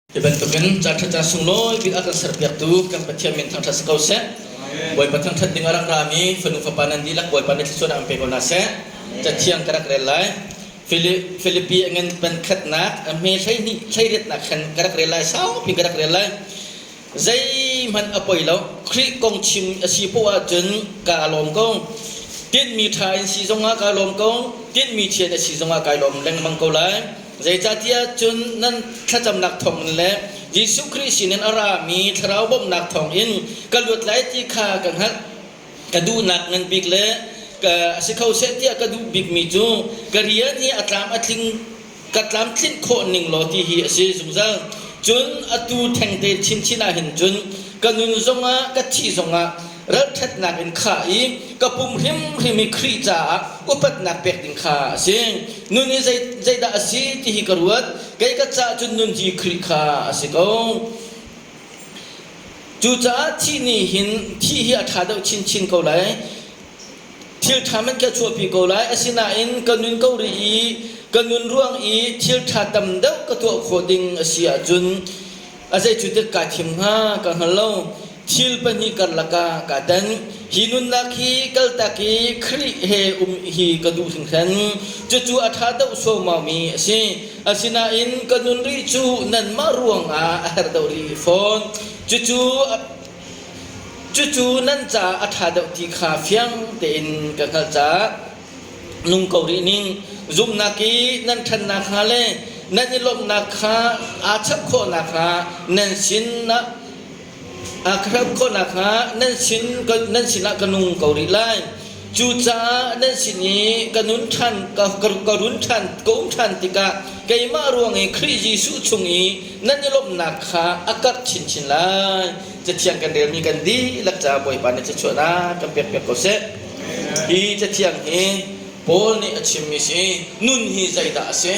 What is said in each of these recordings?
Hi bantukin ca ṭha ca sunglawi bik a kan serpiaktu kan Pathian min thangṭhat si ko seh. Bawipa thangṭhat ding a rak rami fanu fapa nan dihlak Bawipa nih thluachuahnak an pe ko hna seh. Cathiang ka rak rel lai. Filipi a ngan pen khatnak a hme 12 hleiriatnak khan ka rak rel lai saupi ka rak rel lai. Zeihmanh a poi lo. Khrih kong chim a si poah ahcun kaa lawm ko. Tinhmi ṭha in si zongah kaa lawm ko. Tinhmi chia in a si zongah kai lawm lengmang ko lai. Zeicahtiah cun nan thlacamnak thawngin le Jesuh Khrih sinin a rami thlarau bawmhnak thawngin ka luat lai ti kha ka hngalh. Ka duhnak ngan bik le a si kho seh tiah ka duh bikmi cu ka rian hi a tlam a tling ka tlamtlinh khawh ning law ti hi a si zungzal. Cun atu thengte chinchin ah hin cun ka nun zongah ka thih zongah ralṭhatnak in khah i ka pum hrimhrim i Khrih caah upatnak pek ding kha a si. Nun hi zeidah a si ti hi ka ruat. Kei ka caah cun nun hi Khrih kha a si ko. Cucaah thih nih hin thih hi a ṭha deuh chinchin ko lai. Thil ṭha man ka chuahpi ko lai. Asinain ka nun ko rih i ka nun ruang i thil ṭha tam deuh ka tuah khawh ding a si ahcun A zei cu dik kaa thim hnga ka hngal lo. Thil pahnih karlak ah kaa tan. Hi nunnak hi kaltak i Khrih he um hi ka duh hringhran. Cucu a ṭha deuh suaumau-mi a si. Asinain ka nun rih cu nanmah ruangah a herh deuh rih fawn. Cucu cucu nan caah a ṭha deuh ti kha fiang tein ka hngalh caah nung ko rih ning. Zumhnak i nan ṭhannak hnga le nan i lawmhnak kha aa chap khawh nakhnga nan sinah aa khrap khawh nakhnga nan sin nan sinah ka nung ko rih lai. Cucaah nan sin i ka nun ṭhan ka, ka run ṭhan ka um ṭhan tikah keimah ruang i Khrih Jesuh chung i nan i lawmhnak kha a karh chinchin lai. Cathiang kan relmi kan dihlak caah Bawipa nih thluachuahnak kan pekpiak ko seh. Hi cathiang hi Paul nih a chimmi si. Nun hi zeidah a si?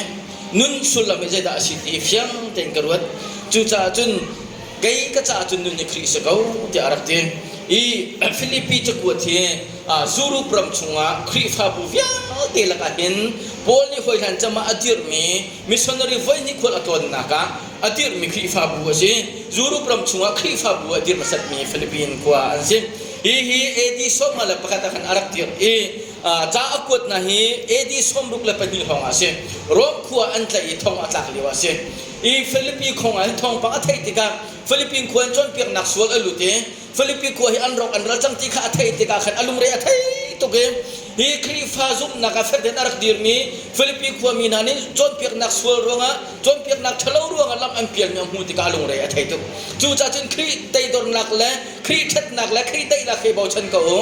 Nun sullam hi zeidah a si ti fiang tein ka ruat. Cucaah cun kei ka caah cun nun hi Khrih si ko tiah a rak ti. I Filipi cakuat hi Europe ram chungah Khrihfabu vialte lakah hin Paul nih hawihlan cem ah a dirhmi missionary voihnih khual a tlawnnak ah a dirhmi Khrihfabu a si. Europe ram chungah Khrihfabu a dirh hmasatmi Philippine khua an si. Hihi AD 51 ah khan a rak dirh i ca a kuatnak hi AD 62 hrawng ah a si. Rom khua an tlaih i thong a tlak lio ah a si. I Philippi khong ah hin thawngpang a theih tikah Philippine khua in cawnpiaknak sual a lut i Philippi khua hi an rawk an ral cang ti kha a theih tikah khan a lungre a thei tuk i hi Khrihfa zumhnak ah fek tein a rak dirmi Philippi khuami hna nih cawnpiaknak sual ruangah cawnpiaknak ṭhalo ruangah lam an pialmi a hmuh tikah a lungre a thei tuk. Cucaah cun Khrih teidornak le Khrih ṭhatnak le Khrih daihnak he bochan ko u.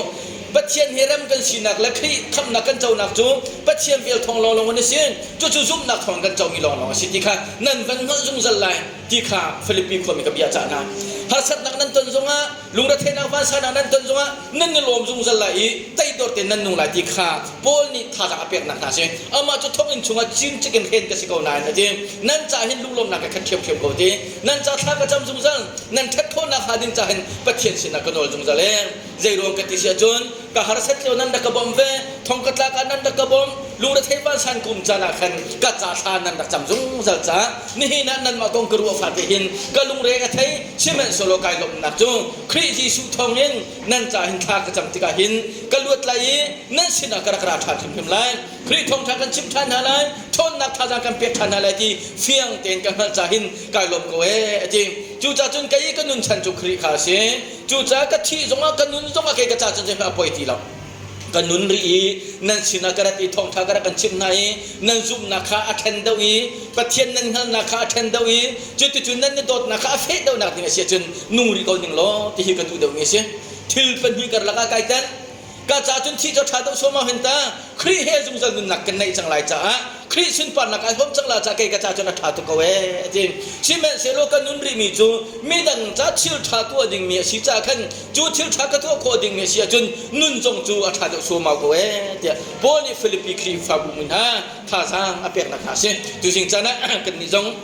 Pathian he rem kan sinak le Khrih khamhnak kan conak cu Pathian vel thawng lawnglawng in a si. Cucu zumhnak thawng kan comi lawnglawng a si ti kha nan van hngalh zungzal lai ti kha Filipi khuami ka bia cah hna. Harsatnak nan ton zongah, lungretheihnak vansannak nan ton zongah nan i lawm zungzal lai i teidor tein nan nung lai ti kha Paul nih thazaang a peknak hna a si. Amah cu thonginn chungah cincik in hren ka si ko nain a ti. Nan ca hin lunglawmhnak ka khat ṭhiamṭhiam ko ti. Nan ca thla ka cam zungzal. Nan ṭhat khawhnak hnga ding ca hin Pathian sinah ka nawl zungzal ee. Zeiruang ka ti si ahcun ka harsat lio nan rak ka bawmh ve, thong ka tlak ah nan rak ka bawmh, lungrethei vansan kum caan ah khan ka ca thla nan rak cam zungzal caah nihin ah nanmah kong ka ruah fate hin ka lungre a thei. Sihmanhsehlaw kai lawmhnak cu Khrih Jesuh thawngin nan ca hin thla ka cam tikah hin ka luat lai i nan sinah ka rak ra ṭhan hrimhrim lai. Khrih thawngṭha kan chimh ṭhan hna lai, ṭhawnnak thazaang kan pek ṭhan hna lai ti fiang tein ka hngalh caah hin kai lawm ko ee a ti. Cucaah cun kei ka nun chan cu Khrih kha a si. Cucaah ka thih zongah ka nun zongah kei ka ca cun zeihmanh a poi ti lo. Ka nun rih i nan sinah ka rat i thawngṭha ka rak kan chimh hna i nan zumhnak kha a ṭhen deuh i Pathian nan hngalhnak kha a ṭhen deuh i cuticun nan i dawtnak kha a feh deuhnak ding a si ahcun nung rih ko ning law ti hi ka duh deuhmi a si. Thil pahnih karlak ah kai tel. Ka ca cun thi cu ṭha deuh suaumau hen ta. Khrih he zungzal nunnak kan neih cang lai caah Khrih sunparnak ai hrawm cang la caah kei ka ca cun a ṭha tuk ko ee a ti. Sihmanhsehlaw ka nun rihmi cu midang ca thil ṭha tuah dingmi a si caah khan cu thil ṭha ka tuah khawh dingmi a si ahcun nun zong cu a ṭha deuh suaumau ko ee tiah Paul nih Filipi Khrihfabu mi hna thazaang a peknak hna a si. Tuzing caan ah kannih zong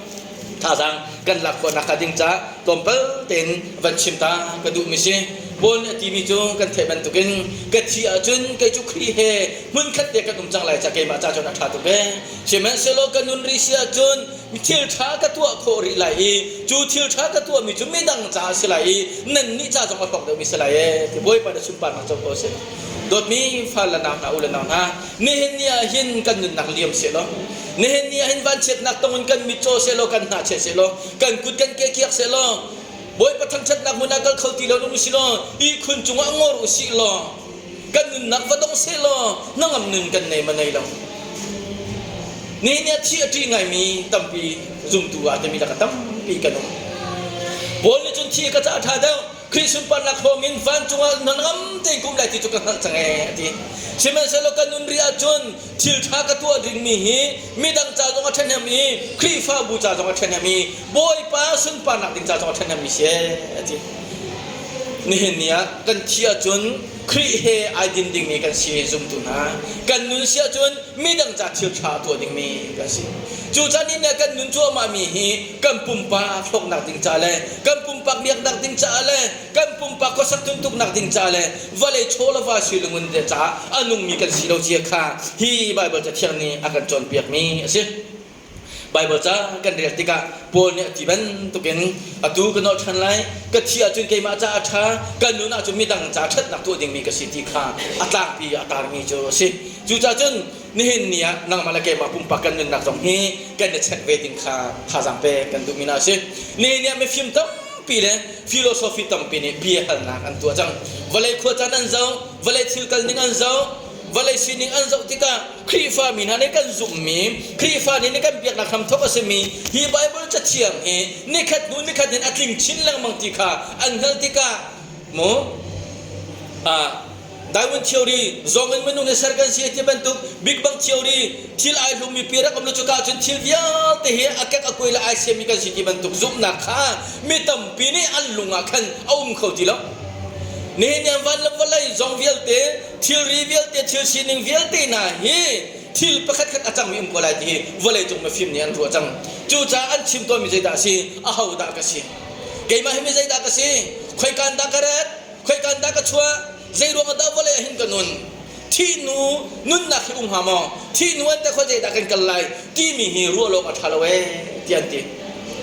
thazaang kan lak khawh nakhnga ding caah tlawmpal tein van chim ta ka duhmi si. Paul nih a timi cu kan theih bantukin ka thi ahcun kei cu Khrih he hmunkhat te kan um cang lai ca keimah ca cun a ṭha tuk ee. Sihmanhsehlaw ka nun rih si ahcun thil ṭha ka tuah khawh rih lai i cu thil ṭha ka tuahmi cu midang caah a si lai i nannih ca zong a hlawk deuhmi si lai ee ti Bawipa na sunparnak co ko seh. Dawtmi fal le nau hna u le nau hna nihin ni ah hin kan nunnak liam seh law nihin ni ah hin vanchiatnak tong in kan mit caw seh law kan hna chia seh law kan kut kan ke kiak seh law Bawipa thangṭhatnak hmun ah kal kho ti lo um si law ihkhun cungah ngor u sih law kan nunnak va dong seh law hnangam nun kan nei ma nei lo. Nihin ah thi a ṭih ngaimi tampi zumtu ah timi laka tampi kan um. Paul nih cun thi ka ca ṭha deuh Khrih sunparnak hlawm in vancung ah hnangam tein ka um lai ti cu ka hngalh cang ee a ti. Sihmanhsehlaw ka nun rih ahcun thil ṭha ka tuah dingmi hi midang ca zong a ṭhahnem i Khrihfabu ca zong a ṭhahnem i Bawipa sunparnak ding ca zong a ṭhahnemmi si a ti. Nihin ni ah kan thi ahcun Khrih he ai din dingmi kan si zumtu hna. Kan nun si ahcun midang ca thil ṭha a tuah dingmi kan si. Cucaah ni kan nun cuahmahmi hi kan pumpak hlawknak ding ca le kan pumpak miaknak ding caah le kan pumpak khuasak tuntuknak ding ca le vawlei chaw le va si lungun de caah a nungmi kan si lo cia kha hi Baibal Cathiang nih a kan cawnpiakmi a si. Baibal ca kan rel tikah Paul nih a ti bantukin atu ka nolh ṭhan lai, ka thi ahcun keimah ca a ṭha, ka nun ahcun midang ca ṭhatnak tuah dingmi ka si ti kha a tlangpi a tarmi cu a si. Cucaah cun nihin ni ah nangmah le keimah pumpak kan nunnak zong hi kan i check ve ding kha thazaang pek kan duhmi hna a si. Nihin ni ah mifim tampi le philosophy tampi nih bia halnak an tuah cang. Vawlei khuacaan an zoh, vawlei thil kal ning an zoh, vawlei sining an zoh tikah Khrihfa mi hna nih kan zumhmi, Khrihfa nih kan biaknak hramthawk a simi hi Baibal Cathiang hi nikhat hnu nikhat in a tling chin lengmang ti kha an hngalh tikah mu Darwin theory zong in minung hi ser kan si ti bantuk Big Bang theory thil ai hlummi pi rak um lo cuka cun thil vialte hi a kek a kuai le ai siammi kan si ti bantuk zumhnak kha mi tampi nih an lung ah khan a um kho ti lo. Nihin ni van le vawlei zong vialte thilri vialte thil sining vialte hna hi thil pakhat khat a cangmi um ko lai ti hi vawlei cung mifim nih an ruah cang. Cucaah an chim tawnmi zeidah a si? Aho dah ka si? Keimah hi mi zeidah ka si? Khoikan dah ka rat? Khoikan dah ka chuah? Zei ruangah dah vawlei ah hin ka nun? Thihnu nunnak hi um hnga maw? Thihnu an te khua zeidah kan kal lai? Timi hi ruah lawng a ṭha lo ee ti an ti.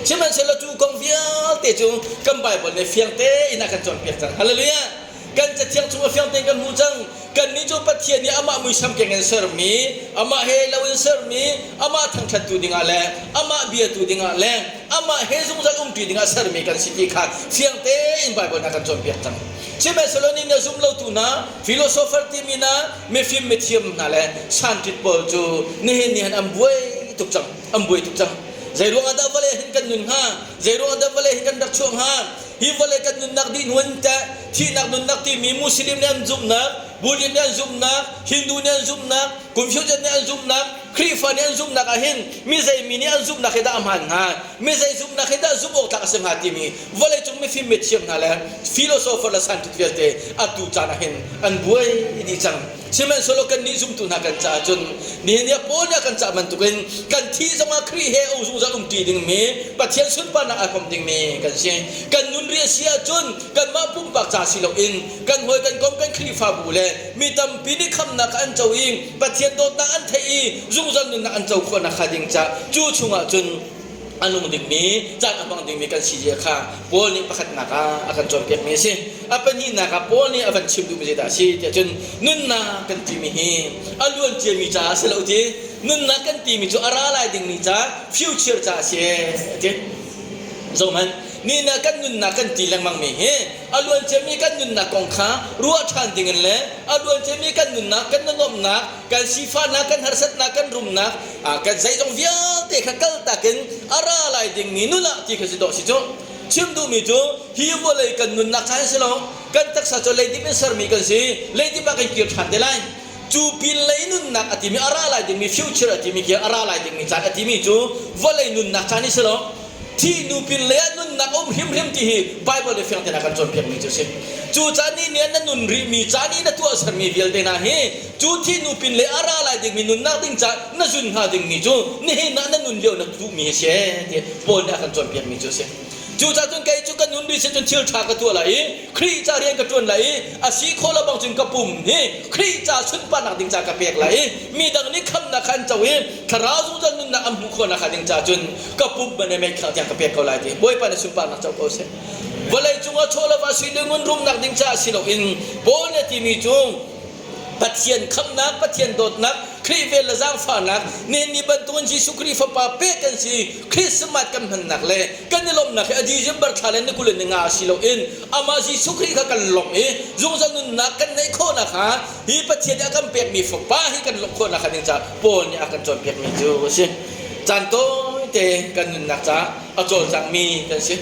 Sihmanhsehlaw cu kong vialte cu kan Baibal nih fiang tein a kan cawnpiak cang. Hallelujah! Kan cathiang chung a fiang tein kan hmuh cang. Kannih cu Pathian nih amah muisam keng in sermi, amah he lo in sermi, amah thangṭhattu dingah le amah biatu dingah le amah he zungzal umṭi dingah sermi kan si ti kha fiang tein Baibal nih a kan cawnpiak cang. Sihmanhsehlaw nih na zum lotu hna, philosopher timi hna, mifim mithiam hna le scientist pawl cu nihin ni han an buai tuk cang, an buai tuk cang. Zei ruangah dah vawlei hin kan nun hnga? Zei ruangah dah vawlei hin kan rak chuah hnga? Hi vawlei kan nunnak dih hnu in teh thihnak nunnak timi Muslim nih an zumhnak, Buddhist nih an zumhnak, Hindu nih an zumhnak, Confucian nih an zumhnak, Khrihfa nih an zumhnak ah hin mi zei mi nih an zumhnak hi dah a hmaan hnga? Mi zei zumhnak hi dah zumh awk tlak a si hnga timi vawleicung mifim mithiam hna le philosopher le scientist vialte atu caan ah hin an buai dih cang. Sihmanhsehlaw kannih zumtu hna kan caah cun nihin ni ah Paul nih a kan cah bantukin kan thih zongah Khrih he um zungzal umṭi dingmi Pathian sunparnak aa hrawm dingmi kan si. Kan nun rih a si ahcun kanmah pumpak ca si loin kan hawi kan kom kan Khrihfabu le mi tampi nih khamnak an co i Pathian dawtnak an theih i zungzal nunnak an co khawhnak hnga ding ca cu chungah cun a nung dingmi caan a hmang dingmi kan si zia kha Paul nih pakhatnak ah a kan cawnpiakmi a si. A pahnihnak ah Paul nih a van chim duhmi zeidah a si tiah cun nunnak kan timi hi a luan ciami caah a si lo ti nunnak kan timi cu a ra lai dingmi ca future ca a si a ti. Zohhmanh, ni na kan nunnak kan ti lengmangmi hi a luan ciami kan nunnak kong kha ruah ṭhan dingin le a luan ciami kan nunnak kan nuamhnak kan sifahnak kan harsatnak kan rumnak kan zeizong vialte kha kaltak in a ra lai dingmi nun ah ti kha si dawh si cu chim duhmi cu hi vawlei kan nunnak kha si lo kan taksa cu leidip in sermi kan si leidip ah kan kir ṭhan te lai cu pin lei nunnak a timi a ra lai dingmi future a timi khi a ra lai dingmi caan a timi cu vawlei nunnak caan hi si lo Thih nu pin lei ah nunnak a um hrimhrim ti hi Baibal nih fiang tein a kan cawnpiakmi cu a si. Cu caan nih nian na nun rihmi caan i na tuahsermi vialte hna hi cu thih nu pin lei a ra lai dingmi nunnak ding ca na zun hnga dingmi cu nihin ah na nun lio na duhmi hi si ti Paul nih a kan cawnpiakmi cu a si. Cucaah cun kei cu ka nun rih si cun thil ṭha ka tuah lai i Khrih ca rian ka ṭuan lai i a si khawh lo bang cun ka pum hi Khrih ca sunparnak ding ca ka pek lai i mi dang nih khamnak kha an co i thlarau zungzal nunnak an hmuh khawh nakhnga ding ca cun ka pum man mei khangh tiang ka pek ko lai ti Bawipa na sunparnak co ko seh. Vawlei cungah chaw le va sui le ngun rumnak ding caah si loin Paul nih a timi cu Pathian khamhnak, Pathian dawtnak, Khrih vel le zaangfahnak, nihin ni bantukin Jesuh Khrih Fapa pek kan si, Christmas kan hmannak le kan i lawmhnak hi a December thla le ni 20 le ni nga si loin amah Jesuh Khrih kha kan lawmh i zungzal nunnak kan neih khawh nakhnga hi Pathian nih a kan pekmi Fapa hi kan lawmh khawh nakhnga ding caah Paul nih a kan cawnpiakmi cu a si. Caan tawite kan nunnak caah a cawlcangmi kan si.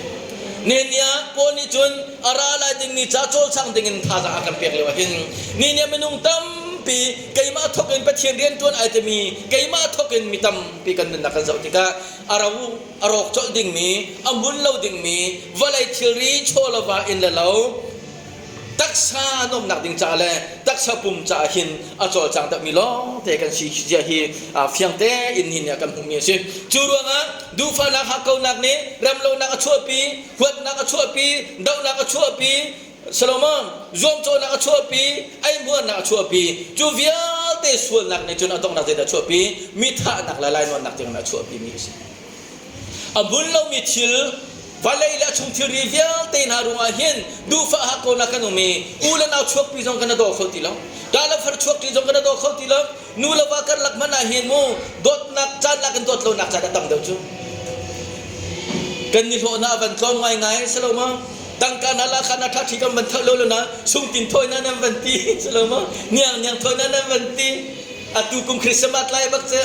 Nihin ni ah Paul nih cun a ra lai dingmi ca cawlcang dingin thazaang a kan pek lio ah hin ni nih minung tampi keimah thawk in Pathian rianṭuan ai timi keimah thawk in mi tampi kan nunnak kan zoh tikah a ro a rawk colh dingmi a hmun lo dingmi vawlei thilri chaw le va inn le lo taksa nuamnak ding caah le taksa pum caah hin a cawlcang deuhmi lawngte kan si zia hi fiang tein nihin ah kan hmuhmi a si. Cu ruangah duhfahnak hakkaunak nih remlonak a chuahpi, huatnak a chuahpi, dohnak a chuahpi, Solomon zuamcawhnak a chuahpi, eihmuarnak a chuahpi. Cu vialte sualnak nih cun a donghnak zeidah a chuahpi? Mithahnak le lainawnnak tiangin a chuahpimi a si. A hmun lomi thil vawlei le a chung thilri vialte hna ruangah hin duhfah hakkaunak kan um i u le nau chuakpi zong kan i daw kho ti lo. Ṭa le far chuakṭi zong kan i daw kho ti lo. Nu le va karlak hmanh ah hin mu dawtnak caan nak in dawt lonak caan a tam deuh cu. Kan nihlawhnak a van tlawm ngaingai si lo maw? Tangka na la kha na ṭha ṭhi kan van tho lo lo na sungtin thawi na nan van ti si lo maw? Niang niang thawi na nan van ti. Atu kum Christmas lai bak cu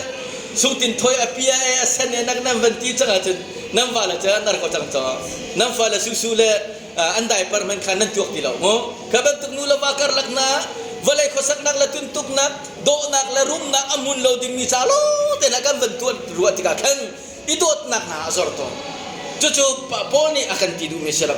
sungtin thawi a pia e a sen e nak nan van ti cang ahcun nan va le cu an ar ko cang caw. Nan fa le susu le an diaper hmanh kha nan tuak ti lo mu. Kha bantuk nu le va karlak na vawlei khuasaknak le tuntuknak dawhnak le rumnak a hmun lo dingmi ca lawng te hna kan van tuan ruah tikah khan i dawtnak hna a zor tawn. Cucu Paul nih a kan ti duhmi si lo.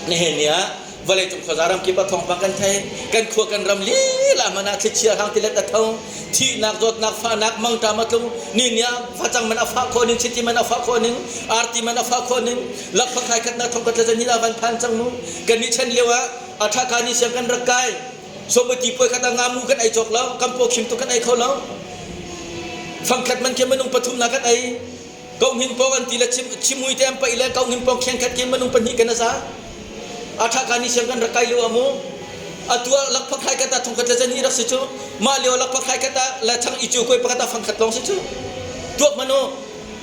Nihin ni ah vawleicung khuaza ram kip ah thawngpang kan thei kan khua kan ram lila hmanh ah thlichia hrang tilet a tho thihnak zawtnak fahnak mangṭam a tlung ni ni ah facang man a fah khawh ning chiti man a fah khawh ning arti man a fah khawh ning lakphak khai khat na thong khat le zan a van phan cang mu kan ni chan lio ah a tha ka ni siang kan rak kai somati puai khat ah ngamu kan ei cawk lo kan paw khim tu kan ei kho lo fangkhat man ke minung pathum na kan ei Kohngin pawng an ti le chimui te an paih le kohngin pawng kheng khat khi minung pahnih kan asa. A tha ka ni siang kan rak kai lio amu. Atu ah lakphak khai khat ah thongkhat le zan rak si cu. Mah lio lakphak khai khat ah le chang i cu koi pakhat ah fangkhat lawng si cu. Tuak hmanh u.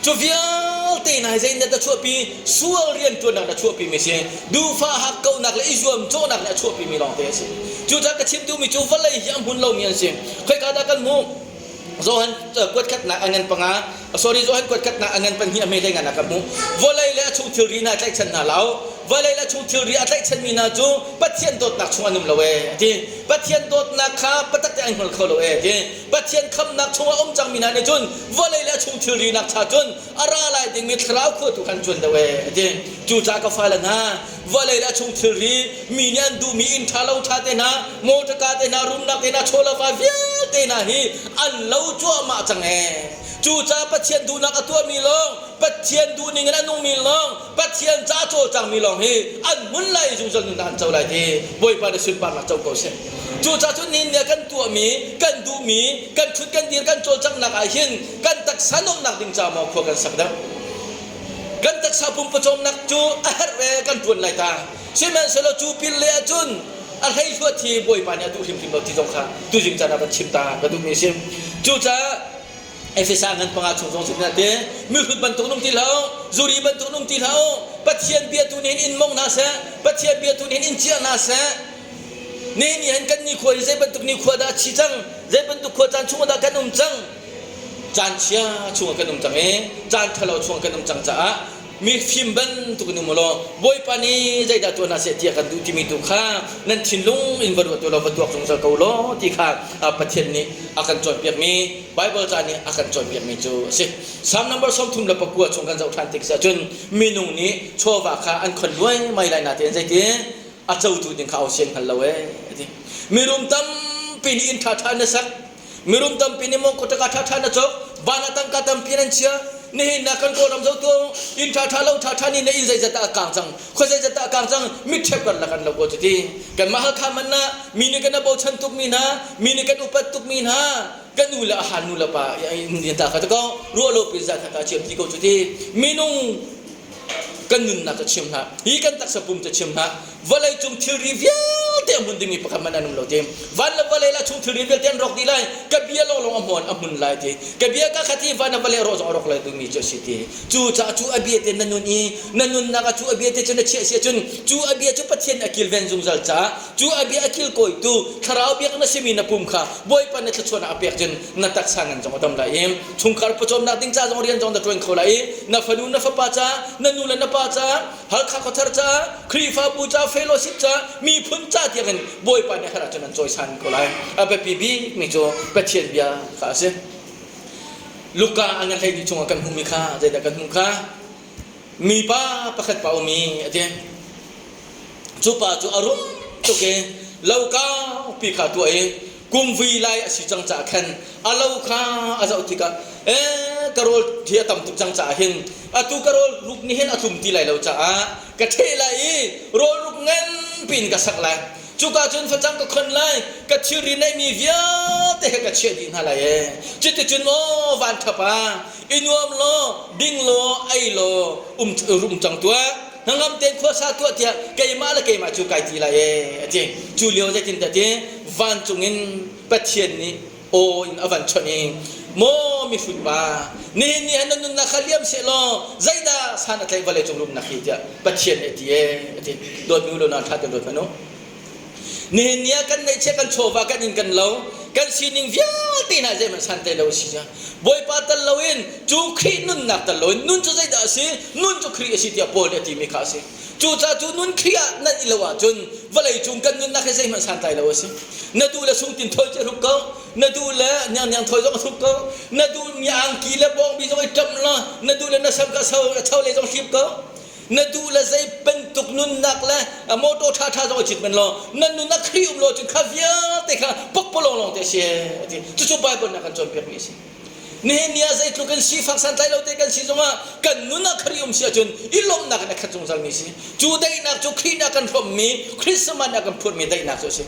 Cu vialte hna hi zei na chuahpi sual rian ṭuannak na chuahpi mi si. Duhfah hakkauhnak le i zuamcawhnak nih a chuahpi mi lawngte a si. Cucaah ka chim duhmi cu vawlei hi a hmun lomi an si. Khoika dah kan hmuh? Johan kuat khatnak a ngan panga sorry Johan kuat khatnak a ngan pahnih a hme hlei ngan ah ka hmuh vawlei le a chung thilri hna tlaihchan hna lo vawlei le a chung thilri a tlaihchan mi hna cu Pathian dawtnak chung an um lo ee ti Pathian dawtnak kha patak te an hngal kho lo ee ti Pathian khamnak chung a um cang mi hna nih cun vawlei le a chung thilri nak cha cun a ra lai dingmi thlarau khua tu khan cuan deuh ee ti cucaah ka fale hna vawlei le a chung thilri mi nih an duhmi inn ṭha lo ṭha te hna motorka te hna rumnak te hna chawlava vialte hna hi an lo cuahmah cang ee cucaah Pathian duhnak a tuahmi lawng Pathian duhning in a nungmi lawng Pathian ca a cawlcangmi lawng hi an hmun lai i zungzal nunnak an co lai ti Bawipa nih sunparnak co ko seh cucaah cun nihin ni ah kan tuahmi kan duhmi kan ṭhut kan dir kan cawlcanghnak ah hin kan taksa nuamhnak ding ca maw khua kan sak deuh Kan taksa pum pawcawmnak cu a herh ve kan ṭuan lai ta. Sihmanhsehlaw cu pin le ahcun a hleihluat hi Bawipa nih a duh hrimhrim lo ti zong kha tuzing caan ah kan chim ta ka duhmi a si. Cucaah Efesa ngan panga chung zong sin te mihrut bantuk nung ti hlah zuri bantuk nung ti hlah u Pathian bia tu nih in mong hna seh Pathian bia tu nih in ciah hna seh ni ni han kan nikhua hi zei bantuk nikhua dah a chi cang zei bantuk khua caan chung dah kan um cang Caan chia chungah kan um cang i caan ṭhalo chungah kan um cang caah mifim bantuk in um u law Bawipa nih zeidah tuah hna seh tiah kan duh timi tu kha nan thinlung in va ruat u law va tuak zungzal ko law ti kha Pathian nih a kan cawnpiakmi Baibal ca nih a kan cawnpiakmi cu a si. Salm number 39 chung kan zoh ṭhan tik ahcun minung nih chawva kha an khon luaimai lai natein zeiti a cotu ding kha a sian hngal lo ee a ti. Mirum tampi nih inn ṭhaṭha na sak Mirum tampi nih maw kutaka ṭhaṭha na cawk, van ah tangka tampi nan chia. Nihin ah kan Kawlram zoh tu inn ṭhaṭha lo ṭhaṭha nih na inn zeizat dah a kang cang, khua zeizat dah a kang cang, mitṭhep karlak an lo ko cuti. Kanmah Halkha man ah mi nih kan bochan tukmi hna, mi nih kan upat tukmi hna, kan u le a han nu le pa in ta kha ko ruah lo pin zat kha chiam ti ko cuti. Minung kan nunnak cu chim hlah, hi kan taksa pum cu chim hlah, vawlei cung thilri vialte a hmun dingmi pakhat hmanh an um lo ti. Van le vawlei la chung thilri vialte an rawk dih lai, ka bia lawnglawng a hmun a hmun lai ti. Ka bia ka khat i van le vawlei rawh zong a rawk lai timi cu a si ti. Cu caah cu a bia te na nun i na nunnak ah cu a bia te cu na chiah si ahcun cu a bia cu Pathian a kilven zungzal caah cu a bia a kilkawitu thlarau biak na simi na pum kha Bawipa na thluachuahnak a pek cun na taksa ngan zong a dam lai i chungkhar pawcawmnak ding ca zong rian zong na ṭuan kho lai i na fanu na fapa ca na nu le na pa ca Halkha khuathar ca Khrihfabu ca fellowship ca miphun ca tiangin Bawipa nih har ahcun an cawisan ko lai. A biapi bikmi cu Pathian bia kha a si. Luka a ngan 12 chungah kan hmuhmi kha zeidah kan hmuh kha mipa pakhat pa umi a ti. Cu pa cu a rum tuk i lo kaupi kha tuah i kum vui lai a si cang caah khan a lo kha a zoh tikah ee ka rawl hi a tam tuk cang caah hin atu ka rawl ruk nih hin a tlum ti lai lo caah ka ṭheh lai i rawl ruk nganpi in ka sak lai. Cuka cun facang ka khon lai, ka thilri neihmi vialte kha ka chiah dih hna lai ee. Cuticun maw van ṭhap ah i nuam law, ding law, ei law, um rum cang tuah, hnangam tein khuasa tuah tiah keimah le keimah cu kai ti lai ee a ti. Cu lio zeitindah ti vancung in Pathian nih aw in a van chawnh i maw mihrut pa nihin ni ah na nunnak kha liam seh law zeidah san a tlaih vawlei cung rumnak hi tiah Pathian nih a ti ee a ti. Dawtmi u lo na ṭha te dawt hmanh u. Nihin ni ah kan neihchiah kan chawva kan inn kan lo kan sining vialte hna zeihmanh santlai lo a si ca. Bawipa tal loin cu Khrih nunnak tal loin nun cu zeidah a si? Nun cu Khrih a si tiah Paul nih a timi kha a si. Cucaah cu nun Khrih ah nan i lo ahcun vawlei cung kan nunnak hi zeihmanh santlai lo a si. Na duh le sungtin thawi cu a hruk ko, na duh le niangniang thawi zong a hruk ko, na duh mi angki le bawngbi zong i ṭamh law, na duh le na sam kha cho le zong hlip ko. Na duh le zei bantuk nunnak le motor ṭhaṭha zong i cit men law na nun a Khrih um lo cun kha vialte kha pokpalawng lawng te a si a ti. Cucu Bible nih a kan cawnpiakmi a si. Nihin ni ah zeitluk in sifak santlai lo te kan si zongah kan nun ah Khrih um si ahcun i lawmhnak in a khat zungzalmi a si. Cu daihnak cu Khrih nih a kan hrawmmi, Christmas nih a kan phurhmi daihnak cu a si.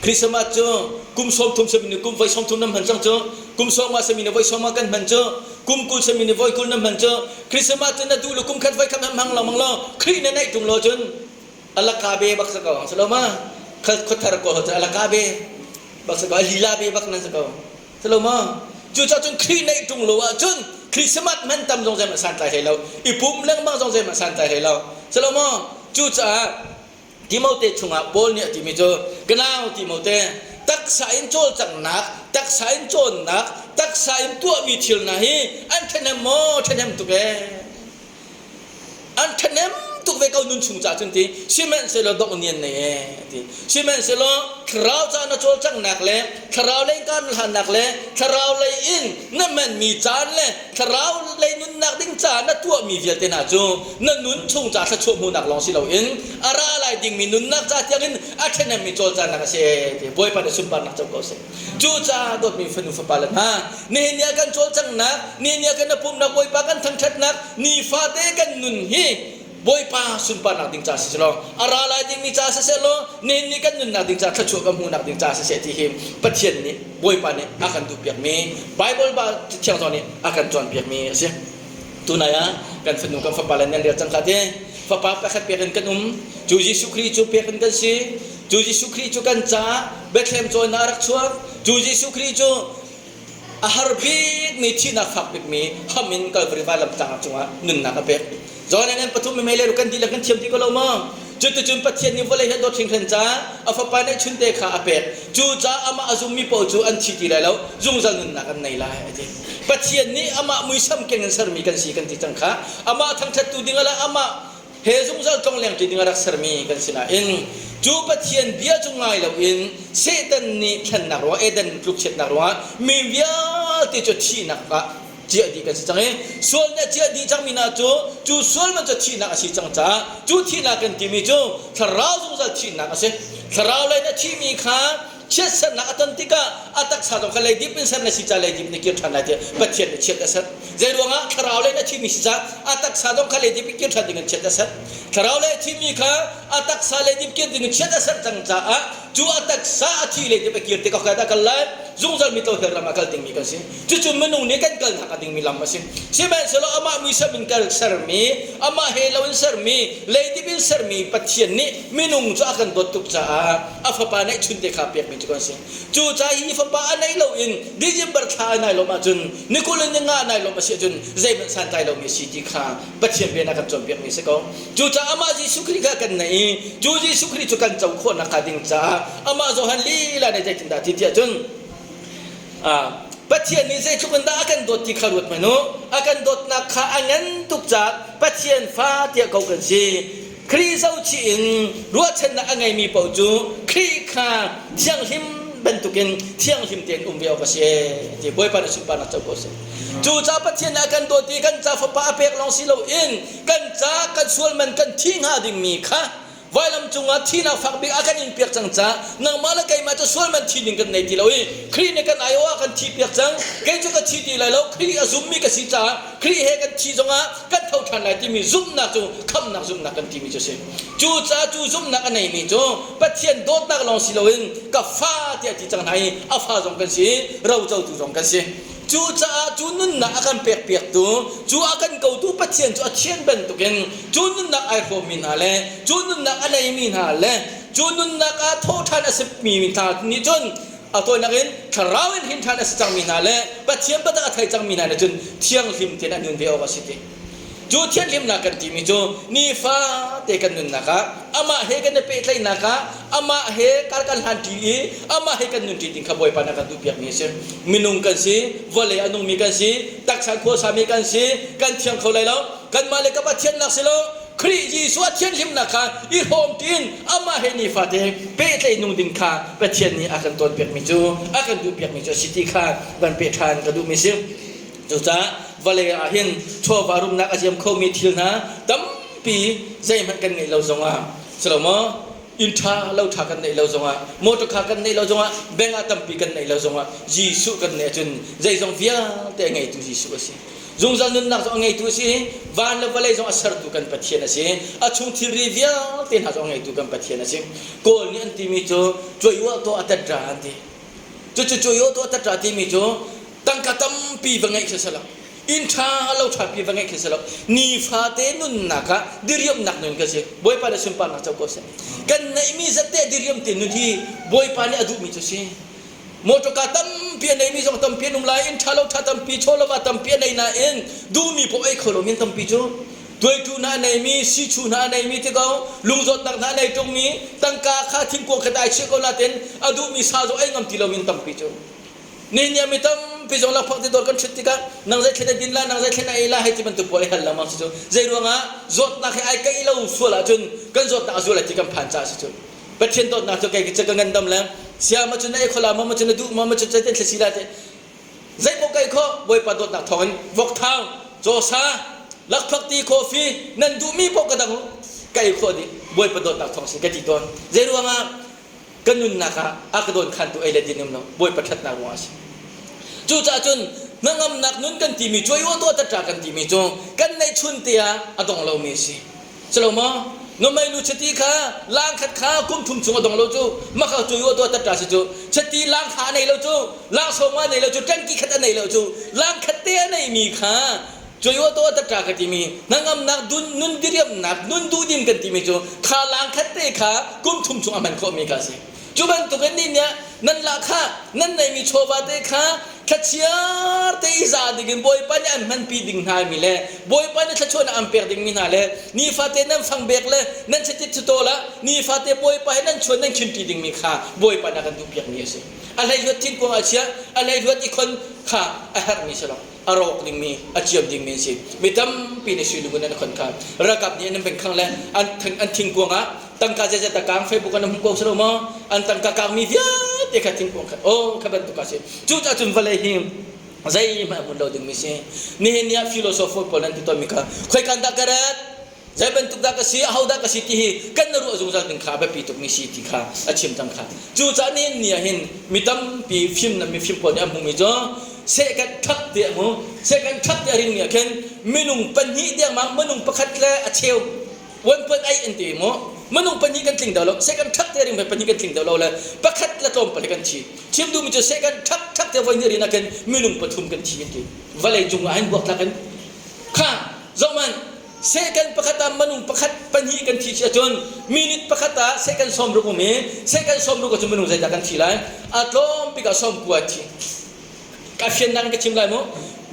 Christmas cu kum 30 sami nih kum voi 30 nan hman cang cu, kum 50 sami nih voi 50 kan hman cu, kum 20 sami nih voi 20 nan hman cu, Christmas cu na duh lu kum khat voi khat hmang lengmang law Khrih na neih tung lo cun alaka be bak sa ko ang salo ma khuathar ko cu alaka be bak sa ko lila be bak nan sa ko salo ma cucaah cun Khrih neih tung lo ahcun Christmas man tam zong zeihmanh santlai hlei lo i pum lengmang zong zeihmanh santlai hlei lo salo ma cucaah Timote chungah Paul nih a timi cu ka nau Timote taksa in cawlcanghnak taksa in cawnnak taksa in tuahmi thil hna hi an ṭhahnem maw ṭhahnem tuk ee an ṭhahnem tuk ve ko nun chung caah cun ti sihmanhsehlaw dongh ni an nei ee ti sihmanhsehlaw thlarau ca na cawlcanghnak le thlarau lei in kaan hlannak le thlarau lei in na hmanmi caan le thlarau lei nunnak ding caah na tuahmi vialte hna cu na nun chung ca thluachuah hmuhnak lawng si loin a ra lai dingmi nunnak ca tiangin a ṭhahnemmi cawlcanghnak a si ti Bawipa nih sunparnak co ko seh. Cucaah dawtmi fanu fapa le hna, nihin ni ah kan cawlcanghnak, nihin ni ah kan pumhnak Bawipa kan thangṭhatnak, nifate kan nun hi Bawipa sunparnak ding ca si law a ra lai dingmi ca siseh law nihin ni kan nunnak ding ca thluachuah kan hmuhnak ding ca siseh ti hi Pathian nih Bawipa nih a kan duhpiakmi Bible ba thiang zong nih a kan cawnpiakmi a si. Tunai ah kan fanu kan fapa le nan rel cang kha te fapa pakhat pek in kan um cu Jesuh Khrih cu pek in kan si cu Jesuh Khrih cu kan caah Bethlehem cawn ah a rak chuak cu Jesuh Khrih cu a har bikmi thihnak fak bikmi ham in Calvary vailam tlang cungah nunnak a pek. John an pathum mei le kan dihlak kan thiam ti ko lo maw? Cuticun Pathian nih vawlei he dawt hringhran caah a fapa neih chunte kha a pek. Cucaah amah a zummi paoh cu an thi ti lai lo, zungzal nunnak an nei lai a ti. Pathian nih amah muisam keng in sermi kan si kan ti cang kha. Amah thangṭhattu dingah le amah he zungzal tlongleng ṭi ding a rak sermi kan si nain cu Pathian bia cu ngai loin Satan nih thlennak ruangah Eden tlukchiatnak ruangah mi vialte cu thihnak ah ciah dih kan si cang i sual nih a ciah dih cangmi hna cu cu sual man cu thihnak a si cang caah cu thihnak kan timi cu thlarau zungzal thihnak a si. Thlarau lei na thihmi kha. Chiatsernak a ton tikah a taksa zong kha leidip in ser na si ca leidip na kir ṭhan lai tiah Pathian nih chiat a ser. Zei ruangah thlarau lei na thimi si caah a taksa zong kha leidip in kir ṭhan dingin chiat a ser. Thlarau lei a thimi kha a taksa leidip kir dingin chiat a ser cang caah cu a taksa a thi leidip a kir tikah kai dah kal lai? Zungzal mi hell ram ah kal dingmi kan si. Cucu minung nih kan kalnak a dingmi lam a si. Sihmanhsehlaw amah muisam in kal sermi, amah he lo in sermi, leidip in sermi Pathian nih minung cu a kan dawt tuk caah a fapa neihchun te kha pekmi cu kan si. Cucaah hi fapa a neih loin December thla a nai lawm ahcun ni 20 in ni nga nai lawm a si ahcun zeihmanh santlai lomi a si ti kha Pathian bia na kan cawnpiakmi a si ko. Cucaah amah Jesuh Khrih kha kan neih i cu Jesuh Khrih cu kan co khawhnak hnga ding caah amah Johan lila nih zeitindah a ti tiah cun Pathian nih zeitluk in dah a kan dawt ti kha ruat hmanh u. A kan dawtnak kha a ngan tuk caah Pathian fa tiah ko kan si. Khrih zohchih in ruahchannak a ngeimi paoh cu Khrih kha thianghlim bantukin thianghlim tein um ve awk a si ti Bawipa nih sunparnak co ko seh. Cucaah Pathian nih a kan dawt i kan ca fapa a pek lawng si loin kan ca kan sual man kan thi hnga dingmi kha vailam cungah thihnak fak bik a kan in piak cang caah nangmah le keimah cu sual man thi ding kan nei ti lo i Khrih nih kan aiawh ah kan thi piak cang kei cu ka thi ti lai lo Khrih a zummi ka si caah Khrih he kan thi zongah kan tho ṭhan lai timi zumhnak cu khamhnak zumhnak kan timi cu a si. Cucaah cu zumhnak a neimi cu Pathian dawtnak lawng si loin ka fa tiah ti cang hna i a fa zong kan si, rocotu zong kan si. Cucaah cu nunnak a kan pekpiaktu, cu a kan kotu Pathian cu a thian bantukin cu nunnak ai hrawmmi hna le cu nunnak a neimi hna le cu nunnak ah thawhṭhan a simi hna nih cun a tawinak in thlarau in hrin ṭhan a si cangmi hna le Pathian biatak a thei cangmi hna nih cun thianghlim tein an nun ve awk a si ti. Cu thianhlimnak kan timi cu nifate kan nunnak ah amah he kan i pehtlaihnak ah amah he kar kan hlan ṭi i amah he kan nun ṭi ding kha Bawipa nih a kan duhpiakmi a si. Minung kan si, vawlei a nungmi kan si, taksa khuasami kan si, kan thiang kho lai lo. Kanmah le ka Pathian nak si lo, Khrih Jesuh a thianhlimnak kha i hrawm tiin amah he nifate pehtlaih nung ding kha Pathian nih a kan cawnpiakmi cu a kan duhpiakmi cu a si ti kha van peh ṭhan ka duhmi si. Cucaah vawlei ah hin chawva rumnak a ziam khomi thil hna tampi zeihmanh kan ngeih lo zongah si lo maw inn ṭha lo ṭha kan neih lo zongah motor car kan neih lo zongah bank ah tampi kan neih lo zongah Jesuh kan neih ahcun zeizong vialte a ngeitu Jesuh a si. Zungzal nunnak zong a ngeitu a si i van le vawlei zong a sertu kan Pathian a si. A chung thilri vialte hna zong a ngeitu kan Pathian a si. Kawl nih an timi cu cuai tuah a tat an ti. Cucu cuai tuah a tat timi cu tangka tampi va ngeih khi si lo. Inn ṭha lo ṭhapi va ngeih khi si lo. Nifate nunnak ah diriamnak nun ka si. Bawipa nih sunparnak co ko seh. Kan neihmi zat te diriam te nun hi Bawipa nih a duhmi cu si. Motorka tampi a neimi zong tampi an um lai, inn ṭha lo ṭha tampi, chawlova tampi a nei nain duhmi paoh ei kho lomi an tampi cu. Tuaitu hna a neimi, sichu hna a neimi ti ko, lungzawtnak hna a nei ṭungmi, tangka kha thingkung khat ai chiah ko nain a duhmi sa zong ei ngam ti lomi an tampi cu. Nihin ni ah mi tampi zong lakphak ti dawr kan ṭhut tikah nang zeithlen a din la, nang zeithlen a ei la hei ti bantuk pawl i hal lengmang si cu. Zei ruangah zawtnak he ai kaih lo sual ahcun kan zawtnak a zual lai ti kan phan caah si cu. Pathian dawtnak cu kei cu ka ngandam le sia ma cu na ei kho la ma ma cu na duh ma ma cu zeitin thla si la te zei paoh kai kho Bawipa dawtnak thawngin vokthau cawsa lakphak ti coffee nan duhmi paoh ka dang ka ei khawh dih Bawipa dawtnak thawng sin ka ti tawn zei ruangah ka nunnak ah a ka dawn khantu ei le din um lo Bawipa ṭhatnak ruangah a si cucaah cun hnangamnak nun kan timi cuai aw tuah taṭa kan timi cu kan neihchun te ah a dong lomi a si Si lo maw? Nuhmei nu chiti kha lang khat kha kum thum chung a dong lo cu maka cu yu tuah tatta si cu chiti lang kha a nei lo cu lang sawma a nei lo cu ṭangki khat a nei lo cu lang khat te a nei mi kha cuai tuah tatta ka timi hnangamnak dun nun diriamnak nun duhdim kan timi cu kha lang khat te kha kum thum chung a hman khawh mi kha si Cu bantukin nih nih nan lahkhah nan neihmi chawva te kha thlachiar te i za dingin Bawipa nih an hmanpi ding hna mi le Bawipa nih thluachuahnak an pek dingmi hna le nifate nan fangbek le nan chiti chutawl ah nifate Bawipa he nan chuan nan khinṭi dingmi kha Bawipa nih a kan duhpiakmi a si. A hleihluat thingkung ah chia, a hleihluat i khon kha a herhmi si lo. A rawk dingmi, a ciam dingmi an si. Mi tampi nih sui lungun an khon kha. Ralkap nih an bengkhang le an an thingkuang ah tangka zeizat a kang Facebook an hmu ko si lo maw? An tangka kangmi vialte kha thingkuang kha oh kha bantuk a si. Cucaah cun vawlei hi zeihmanh a hmun lo dingmi si. Nihin ni ah philosopher pawl an ti tawnmi kha khoikan dah ka rat? Zei bantuk dah ka si? Aho dah ka si ti hi kan na ruah. ruah zungzal ding kha a biapi tukmi si ti kha a chim cang kha. Cucaah nihin ni ah hin mi tampi fimnak mifim pawl nih an hmuhmi cu sehkan ṭhak tiah mu sehkan ṭhak tiah ringmi ah khin minung pahnih dengmang minung pakhat le a cheu 1.8 an ti mu minung pahnih kan tling deuh lo second ṭhak te ring pahnih kan tling deuh lo le pakhat le tlawmpal he kan thi chim duhmi cu second ṭhak ṭhak te voi hnih rin ah khin minung pathum kan thi an ti vawlei cung ah hin buaktlak in kha zohman second pakhat ah minung pakhat pahnih kan thi si ahcun minute pakhat ah second 60 um i second 60 ahcun minung zeidah kan thi lai a tlawm bik ah 90 thi Ka fiannak in ka chim lai mu.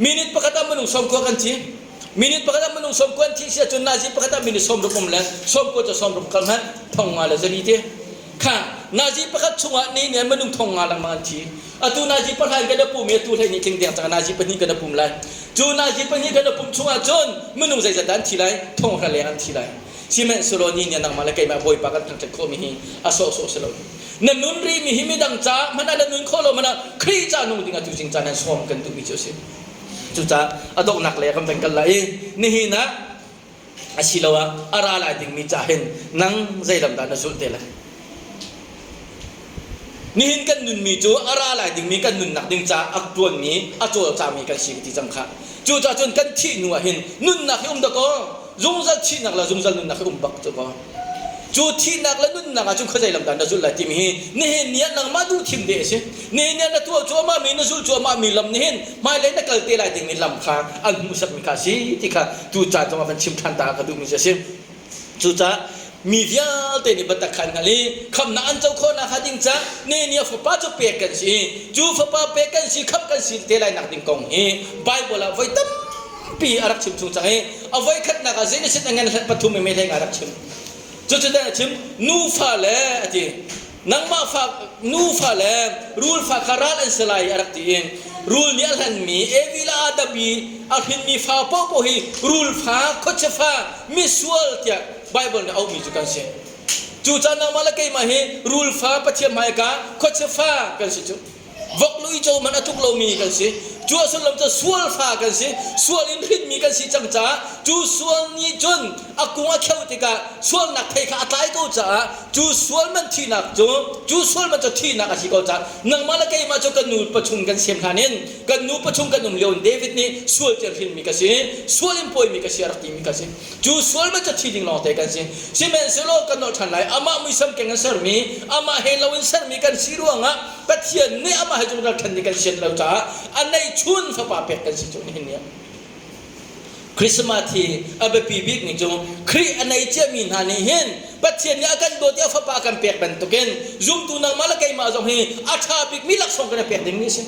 Minute pakhat ah minung 90 kan thi. Minute pakhat ah minung 90 an thi si ahcun nazi pakhat ah minute 60 um le 90 cu 60 kal hmanh thong nga le zali ti. Kha nazi pakhat chungah ni nih minung thong nga lengmang an thi. Atu nazi pahra in kan i pum i atu hlei nih tling deng cang nazi pahnih kan i pum lai. Cu nazi pahnih kan i pum chungah cun minung zeizat dah an thi lai? Thong hra leng an thi lai. Sihmanhsehlaw ni nih nangmah le keimah Bawipa kan thangṭhat khawhmi hi a sawhsawh si lo. Na nun rihmi hi midang ca hmanh ah na nun khawh lo hmanh ah Khrih ca nung ding ah tu zing caan an sawm kan duhmi cu a si. Cucaah a donghnak lei ah kan van kal lai i nihin ah asiloah a ra lai dingmi ca hin nang zei lam dah na zulh te lai? Nihin kan nunmi cu a ra lai dingmi kan nunnak ding caah a ṭuanmi, a cawlcangmi kan si ka ti cang khah. Cucaah cun kan thih hnu ah hin nunnak hi um dakaw, zungzal thihnak le zungzal nunnak hi um bak cu kaw. Cu thihnak le nunnak ah cun khuazei lam dah na zulh lai timi hi nihin ni ah nangmah duh thim deh a si. Nihin ni ah na tuah cuahmahmi, na zulh cuahmahmi lam nihin hmailei na kal te lai dingmi lam kha an hmuhsakmi kha a si ti kha tu caan zongah van chim ṭhan ta ka duhmi cu a si. Cucaah mi vialte nih biatak kha an hngalh i khamhnak an co khawh nakhnga ding caah ni a fapa cu pek kan si i cu fapa pek kan si khamh kan si te lai nak ding kong hi Bible ah voi tampi a rak chim chung cang i a voi khatnak ah Genesis a ngan hlat pathum i mehleng a rak chim. Cucu a chim nufa le a ti nangmah fa nufa le rul fa kha ral an si lai a rak ti i rul nih a hlanmi Evi le Adam i a hrinmi fa paohpaoh hi rul fa khuachia fa misual tiah Bible nih auhmi cu kan si. Cucaah nangmah le keimah hi rul fa Pathian hmaika khuachia fa kan si cu. Vok le uico hmanh a tluk lomi kan si. Cu a sullam cu sual fa kan si. Sual in hrinmi kan si cang caah cu sual nih cun a kung a kheuh tikah sualnak thei kha a tlai ko caah cu sual man thihnak cu cu sual man cu thihnak a si ko caah nangmah le keimah cu kan nu pachung kan sem hlan in kan nu pachung kan um lio in David nih sual tiang hrinmi ka si sual in pawimi ka si a rak timi ka si. Cu sual man cu thi ding lawngte kan si. Sihmanhsehlaw kan nolh ṭhan lai. Amah muisam keng in sermi, amah he lo in sermi kan si ruangah Pathian nih amah he zungzal ṭhen ding kan sian lo caah a neihchun fapa pek kan si cu nihin ni ah. Christmas hi a biapi bikmi cu Khrih a nei ciami hna nih hin Pathian nih a kan dawt i a fapa a kan pek bantukin zumtu nangmah le keimah zong hi a ṭha bikmi laksawng kan i pek dingmi a si.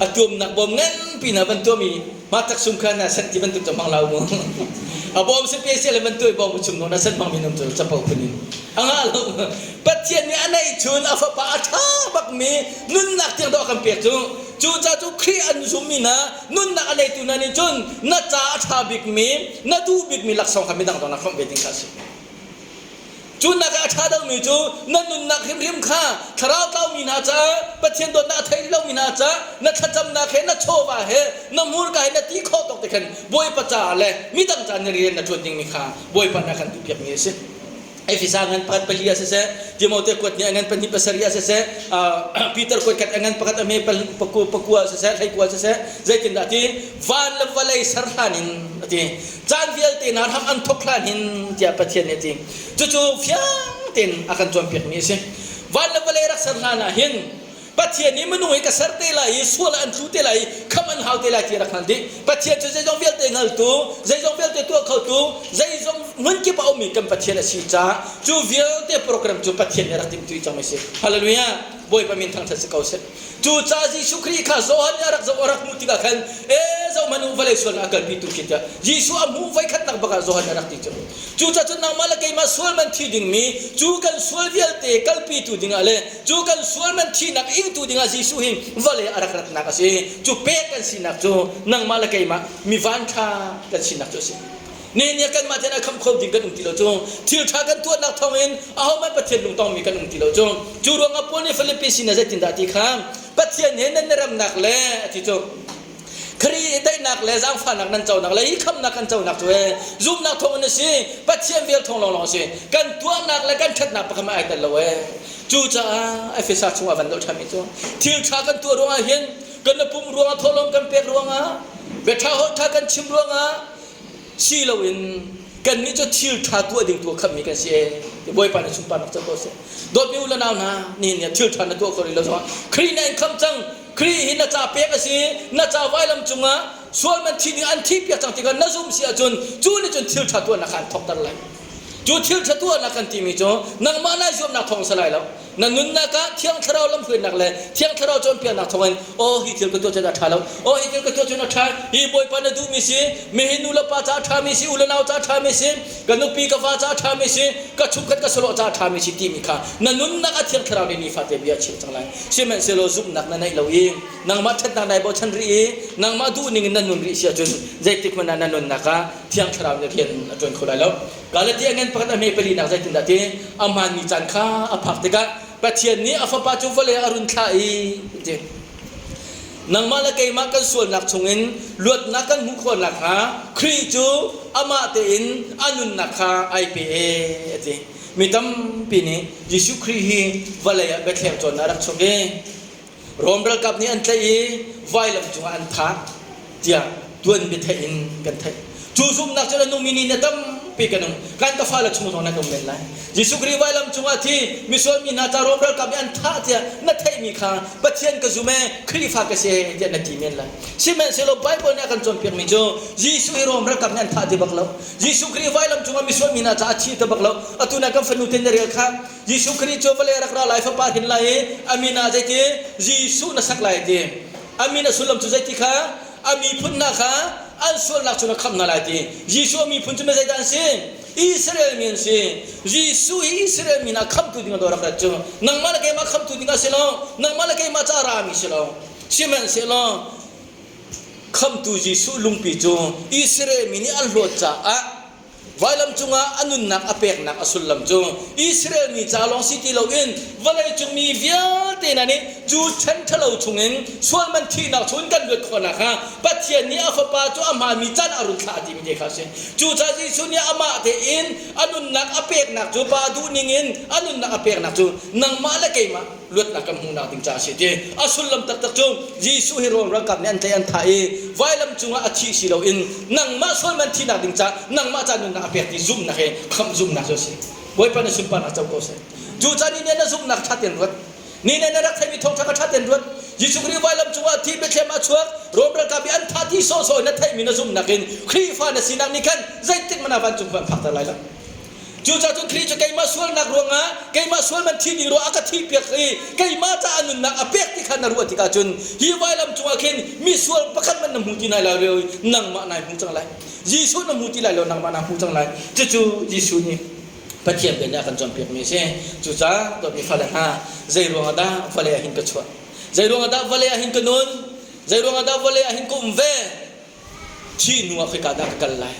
A tuamnak bawm nganpi hna van tuam i mah taksum kha na sanh ti bantuk cu hmang lo mu. A bawm si pe le van tuai bawm chung na sanh hmang mi num cu capo phun in. A ngah lo. Pathian nih a neihchun a fapa a ṭha bakmi nunnak tiang dawh a kan pek cu. Cu ca cu Khrih an zummi hna nunnak a neitu hna nih cun na ca a ṭha bikmi na duh bikmi laksawng kha midang zong na hrawmh ve ding kha a si. Cu nak ah a ṭha deuhmi cu na nunnak hrimhrim kha thlarau tlaumi hna caah Pathian dawtnak a thei lomi hna caah na thlacamnak he na chawva he na hmurka he na ti khawh tawk te khan Bawipa caah le midang caah na rian na ṭuan dingmi kha Bawipa nih a kan duhpiakmi a si. Efesa ngan pakhat pali ah siseh, Timote kuat nih a ngan pahnih pasarih ah siseh, Peter kuat khat a ngan pakhat a hme pakua siseh, hleikua siseh, zeitindah ti van le vawlei ser hlan in a ti. Caan vialte hna hram an thawk hlan hin tiah Pathian nih a ti. Cucu fiang tein a kan cawnpiakmi a si. Van le vawlei rak ser hlan ah hin Pathian nih minung hi ka ser te lai i sual ah an tlu te lai i khamh an hau te lai ti a rak hngalh dih. Pathian cu zeizong vialte hngaltu, zeizong vialte tuah khotu, zeizong hmunkip a ummi kan Pathian a si caah cu vialte program cu Pathian nih a rak timhtuah cangmi a si. Hallelujah! Bawipa min thangṭhat si ko seh. Cucaah Jesuh Khrih kha Johan nih a rak zoh a rak hmuh tikah khan e zohhmanh u vawlei sualnak a kalpitu khi tiah Jesuh a hmuh voikhatnak bak ah Johan nih a rak ti cu. Cucaah cun nangmah le keimah sual man thi dingmi cu kan sual vialte kalpitu dingah le cu kan sual man thinak ingtu dingah Jesuh hi vawlei a rak ratnak a si. Cu pek kan sinak cu nangmah le keimah mi vanṭha kan sinak cu a si. Nihin ni ah kanmah ten a khamh kho ding kan um ti lo cu thil ṭha kan tuahnak thawngin ahohmanh Pathian lungtongmi kan um ti lo cu cu ruangah Paul nih Filipi sinah zeitindah ti kha Pathian he nan i remnak le a ti cu. Khrih i daihnak le zaangfahnak nan conak le hi khamhnak kan conak cu ee zumhnak thawng in a si, Pathian vel thawng lawnglawng a si. Kan tuahnak le kan ṭhatnak pakhat hmanh ai tel lo ee. Cucaah Efesa chungah van doh ṭhanmi cu thil ṭha kan tuah ruangah hin kan pum ruangah thawhlawm kan pek ruangah biaṭha holh ṭha kan chim ruangah si loin kannih cu thil ṭha tuah ding tu a khammi kan si ee. Bawipa nih sunparnak co ko seh. Dawtmi u le nau hna, nihin ni ah thil ṭha na tuah kho rih lo zongah Khrih nih an khamh cang. Khrih hi na ca pek a si. Na ca vailam cungah sual man thi ding an thihpiak cang tikah na zumh si ahcun cu nih cun thil ṭha tuahnak kha an thawkter lai. Cu thil ṭha tuahnak kan timi cu nangmah nai zuamnak thawng si lai lo. Na nunnak ah Thiang Thlarau lamhruainak le Thiang Thlarau cawnpiaknak thawngin aw hi thil ka tuah cun a ṭha lo, aw hi thil ka tuah cun a ṭha, hi Bawipa na duhmi si, mihi nu le pa ca a ṭhami si, u le nau ca a ṭhami si, ka nupi ka va ca a ṭhami si, ka chungkhat ka sahlawh ca a ṭhami si timi kha na nunnak ah Thiang Thlarau nih nifate bia a chim cang lai. Sihmanhsehlaw zumhnak na neih lo i nangmah ṭhatnak nai bochan rih i nangmah duhning in na nun rih si ahcun zeitik hmanh ah na nunnak ah Thiang Thlarau nih rian a ṭuan kho lai lo. Galatia ngan pakhat a hme palinak zeitindah ti a hmaanmi caan kha a phak tikah Pathian nih a fapa cu vawlei ah a run thlah i ti. Nangmah le keimah kan sualnak chungin luatnak kan hmuh khawh nakhnga Khrih cu amah tein a nunnak kha ai pe e a ti. Mi tampi nih Jesuh Khrih hi vawlei ah Bethlehem cawnnak a rak chuak i Rom ralkap nih an tlaih i vailam cungah an thah tiah tuanbia theih in kan theih. Cu zumhnak cu na nungmi nih na tampi kan um. Kan ka fale chung zong nan um men lai. Jesuh Khrih vailam cungah thi misual mi hna ca Rom ralkap nih an thah tiah na theihmi kha Pathian ka zum ee, Khrihfa ka si ee tiah na ti men lai. Sihmanhsehlaw Bible nih a kan cawnpiakmi cu Jesuh hi Rom ralkap nih an thah ti bak lo. Jesuh Khrih vailam cungah misual mi hna caah a thi ti bak lo. Atu na kan fanu te na rel kha Jesuh Khrih cu vawlei rak ra lai fapa hin lai i a min ah zeiti Jesuh na sak lai ti. A min a sullam cu zeiti kha a miphun hna kha an sualnak cu na khamh hna lai ti. Jesuh a miphun cu zeidah an si? Israel mi an si. Jesuh hi Israel mi hna khamhtu ding a rak rat cu nangmah le keimah khamhtu ding a si lo. Nangmah le keimah ca ra mi si lo. Sihmanhsehlaw khamhtu Jesuh lungpi cu Israel mi nih an hlawt caah Vailam cungah a nunnak a peknak a sullam cu Israel mi ca lawng si ti loin vawleicung mi vialte hna nih cu ṭhen ṭhalo chungin sual man thihnak chungin kan luat khawh nakhnga Pathian nih a Fapa cu a hmaanmi caan a run thlah timi te kha a si. Cucaah Jesuh nih amah tein a nunnak a peknak cu Pa duhning in a nunnak a peknak cu nangmah le keimah luatnak kan hmuhnak ding caah a si ti a sullam taktak cu Jesuh hi Rom ralkap nih an tlaih an thah i vailam cungah a thih si loin nangmah sual man thihnak ding caah nangmah ca nunnak a pek ti zumhnak he khamh zumhnak cu a si. Bawipa na sunparnak co ko seh. Cucaah ni nih na zumhnak ṭha tein ruat. Ni nih na rak theihmi thawngṭha kha ṭha tein ruat. Jesuh Khrih vailam cungah thi Bethlehem ah chuak Rom ralkap i an thah ti sawhsawh in na theihmi na zumhnak in Khrihfa na sinak nih khan zeitik hmanh ah vancung khua an phakter lai lo. Cucaah cun Khrih cu keimah sualnak ruangah keimah sual man thi ding ruah a ka thihpiak i keimah caah nunnak a pek ti kha na ruah tikah cun hi vailam cungah khin misual pakhat hmanh na hmu ti lai lo i nangmah nai hmu cang lai. Jesuh na hmu ti lai lo nangmah naa hmu cang lai. Cucu Jesuh nih Pathian bia nih a kan cawnpiakmi a si. Cucaah dawtmi fale hna, zei ruangah dah vawlei ah hin ka chuah? Zei ruangah dah vawlei ah hin ka nun? Zei ruangah dah vawlei ah hin ka um ve? Thih hnu ah khoika dah ka kal lai?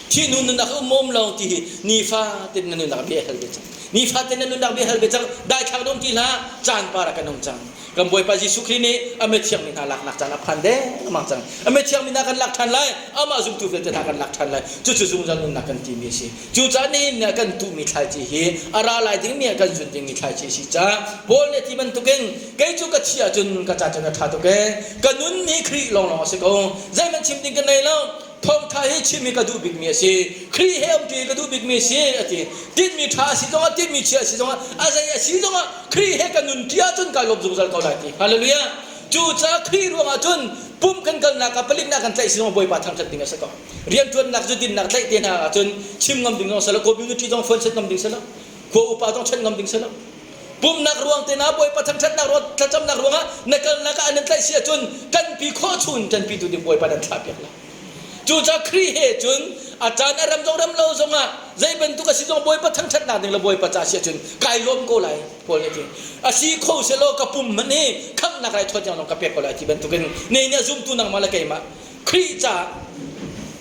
Thih hnu nunnak um um lo ti hi nifatin na nunnak bia hal ve cang. Nifatin na nunnak bia hal ve cang. Daithlang na um ti hlah. Caan par ah kan um cang. Kan Bawipa Jesuh Khrih nih a mithiang mi hna laknak caan a phan dengmang cang. A mithiang mi hna kan lak ṭhan lai. Amah zumtu vialte hna kan lak ṭhan lai. Cucu zungzal nunnak kan timi a si. Cucaah nihin ni ah kan tuhmi thlaici hi a ra lai dingmi ah kan zun dingmi thlaici a si caah Paul nih a ti bantukin kei cu ka thi ahcun ka ca cun a ṭha tuk ee. Ka nun hi Khrih lawnglawng a si ko. Zeihmanh chim ding ka nei lo. Thawngṭha hi chim hi ka duh bikmi a si. Khrih he umṭi hi ka duh bikmi a si a ti. Tinhmi ṭha a si zongah tinhmi chia a si zongah a zei a si zongah Khrih he ka nunṭi ahcun kai lawm zungzal ko lai ti. Hallelujah. Cucaah Khrih ruangah cun pum kan kalnak ah palik nak kan tlaih si zongah Bawipa thangṭhat ding a si ko. Rianṭuannak cu dinnak tlaih te hna ahcun chim ngam ding zong si lo, community zong phone set ngam ding si lo, khua upa zong ṭhen ngam ding si lo. Pumnak ruang te na Bawipa thangṭhatnak ruang thlacamnak ruangah na kalnak ah an in tlaih si ahcun ṭanpi khawh chung ṭanpi tu ding Bawipa nan thlah piak lai. Cucaah Khrih he cun a caan a ram zong ram lo zongah zei bantuk a si zong Bawipa thangṭhatnak ding le Bawipa ca si ahcun kai lawm ko lai Paul nih a ti. A si kho selaw ka pum hmanh hi khamhnak rai thawt tiang lawng ka pek ko lai ti bantukin nei nih a zumtu nangmah le keimah Khrih ca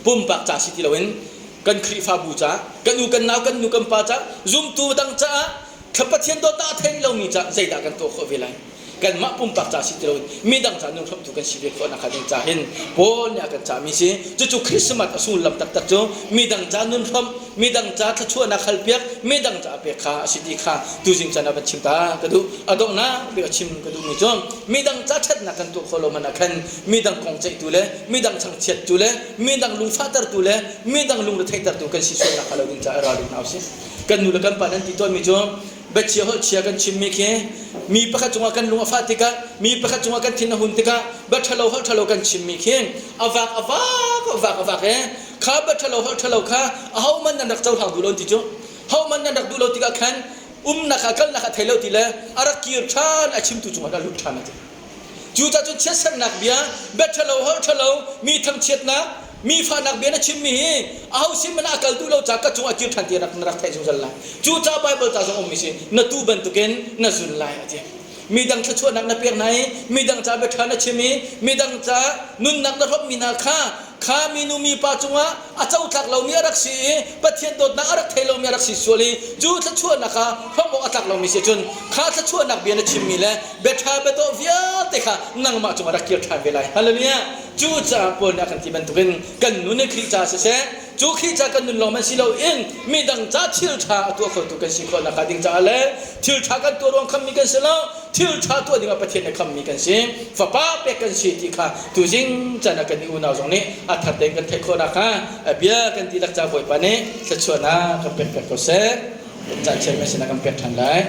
pumpak ca si ti loin kan Khrihfabu ca kan u kan nau kan nu kan pa ca zumtu dang caah Pathian dawtnak a thei lomi ca zeidah kan tuah khawh ve lai? Kanmah pumpak ca si ti loin midang ca nun hramtu kan si ve khawh nakhnga ding ca hin Paul nih a kan cahmi si. Cucu Christmas a sullam taktak cu midang ca nun hram, midang ca thluachuahnak halpiak, midang ca a pek kha a si ti kha tuzing caan ah van chim ta ka duh. A donghnak bik a chim ka duhmi cu midang ca ṭhatnak kan tuah khawh lo hmanh ah khan midang kong ceihtu le midang changchiattu le midang lungfahtertu le midang lungretheihtertu kan si sual nakhnga lo ding caah i ralring hna usih. Kan nu le kan pa nan ti tawnmi cu biachia holh chia kan chimmi khi mi pakhat cungah kan lung a fah tikah mi pakhat cungah kan thin a hun tikah bia ṭhalo holh ṭhalo kan chimmi khi a vak a vak a vak a vak e kha bia ṭhalo holh ṭhalo kha ahohmanh nan rak cohlang duh lo ti cu hohmanh nan rak duh lo tikah khan umnak ah kalnak ah thei lo ti le a rak kir ṭhan a chimtu cungah a lut ṭhan a ti. Cucaah cun chiatserhnak bia, bia ṭhalo, holh ṭhalo, mi thangchiatnak, mi fahnak bia na chimmi hi aho sin hmanh ah a kal duh lo caah ka cungah kir ṭhan ti rak na rak theih zungzal lai. Cucaah Baibal ca zong ummi si na tu bantukin na zul lai a ti. Midang thluachuahnak na pek hna i midang ca bia ṭha na chim i midang ca nunnak na hrawmhmi hna kha kha minu mipa cungah a cotlak lomi a rak si i Pathian dawtnak a rak thei lomi a rak si sual i cu thluachuahnak kha hrawmh awk a tlak lomi si cun kha thluachuahnak bia na chimmi le bia ṭha bia dawh vialte kha nangmah cungah rak kir ṭhan ve lai. Hallelujah! Cucaah Paul nih a kan ti bantukin kan nun in Khrih ca siseh, cu Khrih ca kan nun lawng man si loin midang ca thil ṭha a tuah khotu kan si khawh nakhnga ding caah le thil ṭha kan tuah ruang khammi kan si lo, thil ṭha tuah dingah Pathian nih khammi kan si, fapa pek kan si ti kha tuzing caan ah kan i unau zong nih a thar tein kan theih khawh nakhnga bia kan dihlak ca Bawipa nih thluachuahnak kan pek pek ko seh. Kan caan chiatmi sinah kan pek ṭhan lai.